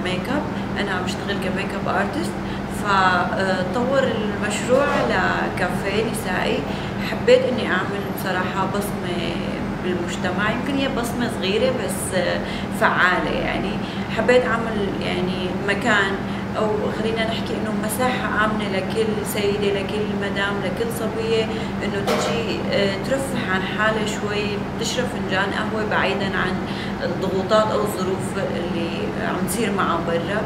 ميك اب، انا عم بشتغل ك makeup artist، فتطور المشروع لكافيه نسائي. حبيت اني اعمل بصراحة بصمة بالمجتمع، يمكن هي بصمة صغيرة بس فعاله. يعني حبيت اعمل يعني مكان، او خلينا نحكي انه مساحة امنه لكل سيده، لكل مدام، لكل صبية، انه تجي ترفه عن حالها شوي، تشرب فنجان قهوة بعيدا عن الضغوطات او الظروف اللي عم تصير معها برا.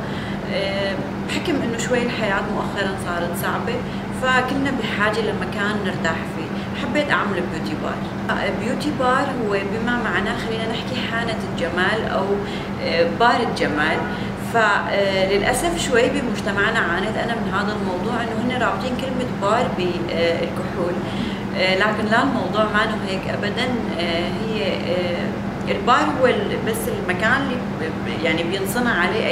بحكم انه شوي الحياة مؤخرا صارت صعبة، فكلنا بحاجة لمكان نرتاح فيه. حبيت اعمل beauty bar. beauty bar هو بما معناه خلينا نحكي حانة الجمال او بار الجمال. فللاسف شوي بمجتمعنا عانيت انا من هذا الموضوع، انه هن رابطين كلمة بار بالكحول، لكن لا، الموضوع ما هيك ابدا. هي البار هو بس المكان اللي يعني بينصنع عليه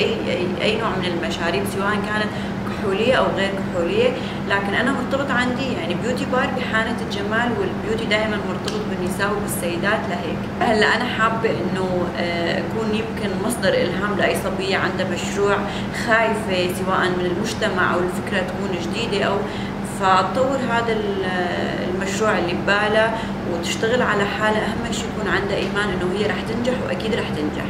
اي نوع من المشاريب، سواء كانت كحوليه او غير كحوليه. لكن انا مرتبط عندي يعني beauty bar بحانه الجمال، وال beauty دائما مرتبط بالنساء وبالسيدات. لهيك هلا انا حابة انه اكون يمكن مصدر الهام لاي صبية عندها مشروع، خايفة سواء من المجتمع او الفكرة تكون جديدة، او فتطور هذا المشروع اللي ببالها وتشتغل على حالها. اهم شيء يكون عندها ايمان انه هي رح تنجح، واكيد رح تنجح.